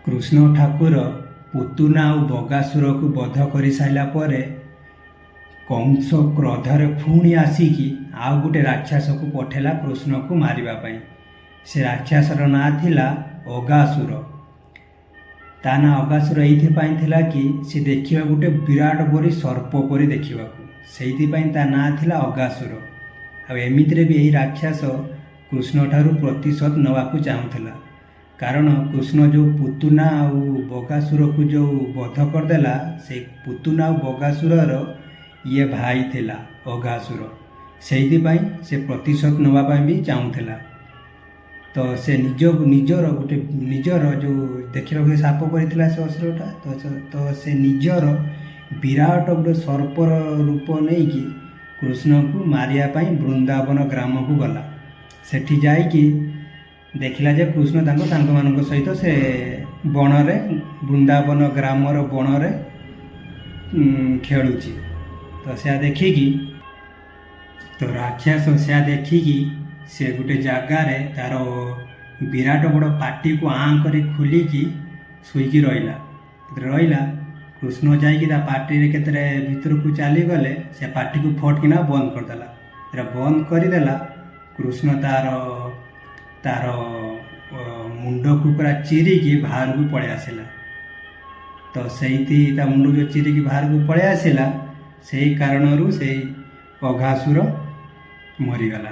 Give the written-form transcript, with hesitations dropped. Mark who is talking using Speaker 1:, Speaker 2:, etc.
Speaker 1: କୃଷ୍ଣ ଠାକୁର ପୁତୁନା ଆଉ ବକାସୁରକୁ ବଧ କରିସାରିଲା ପରେ କଂସ କ୍ରୋଧରେ ପୁଣି ଆସିକି ଆଉ ଗୋଟେ ରାକ୍ଷସକୁ ପଠେଇଲା କୃଷ୍ଣକୁ ମାରିବା ପାଇଁ। ସେ ରାକ୍ଷସର ନାଁ ଥିଲା ଅଘାସୁର। ତା ନାଁ ଅଘାସୁର ଏଇଥିପାଇଁ ଥିଲା କି ସେ ଦେଖିବାକୁ ଗୋଟେ ବିରାଟ ପରି ସର୍ପ ପରି ଦେଖିବାକୁ, ସେଇଥିପାଇଁ ତା ନାଁ ଥିଲା ଅଘାସୁର। ଆଉ ଏମିତିରେ ବି ଏହି ରାକ୍ଷସ କୃଷ୍ଣ ଠାରୁ ପ୍ରତିଶୋଧ ନେବାକୁ ଚାହୁଁଥିଲା, କାରଣ କୃଷ୍ଣ ଯେଉଁ ପୁତୁନା ଆଉ ବକାସୁରକୁ ଯେଉଁ ବଧ କରିଦେଲା, ସେଇ ପୁତୁନା ଆଉ ବକାସୁରର ଇଏ ଭାଇ ଥିଲା ଅଘାସୁର। ସେଇଥିପାଇଁ ସେ ପ୍ରତିଶୋଧ ନେବା ପାଇଁ ବି ଚାହୁଁଥିଲା। ତ ସେ ନିଜର ଗୋଟେ ନିଜର ଯେଉଁ ଦେଖିବାକୁ ସାପ କରିଥିଲା ସେ ଅସୁରଟା, ତ ସେ ନିଜର ବିରାଟ ଗୋଟେ ସର୍ପର ରୂପ ନେଇକି କୃଷ୍ଣକୁ ମାରିବା ପାଇଁ ବୃନ୍ଦାବନ ଗ୍ରାମକୁ ଗଲା। ସେଠି ଯାଇକି ଦେଖିଲା ଯେ କୃଷ୍ଣ ତାଙ୍କ ସାଙ୍ଗମାନଙ୍କ ସହିତ ସେ ବଣରେ, ବୃନ୍ଦାବନ ଗ୍ରାମର ବଣରେ ଖେଳୁଛି। ତ ସେୟା ଦେଖିକି, ତ ରାକ୍ଷସ ସେୟା ଦେଖିକି ସେ ଗୋଟେ ଜାଗାରେ ତାର ବିରାଟ ବଡ଼ ପାଟିକୁ ଆଁ କରି ଖୋଲିକି ଶୋଇକି ରହିଲା। ରହିଲା, କୃଷ୍ଣ ଯାଇକି ତା ପାଟିରେ କେତେରେ ଭିତରକୁ ଚାଲିଗଲେ, ସେ ପାଟିକୁ ଫଟକିନା ବନ୍ଦ କରିଦେଲା। ଯେତେବେଳେ ବନ୍ଦ କରିଦେଲା, କୃଷ୍ଣ ତାର ମୁଣ୍ଡକୁ ପୁରା ଚିରିକି ବାହାରକୁ ପଳେଇ ଆସିଲା। ତ ସେଇଠି ତା ମୁଣ୍ଡକୁ ଯେଉଁ ଚିରିକି ବାହାରକୁ ପଳେଇ ଆସିଲା, ସେଇ କାରଣରୁ ସେଇ ଅଘାସୁର ମରିଗଲା।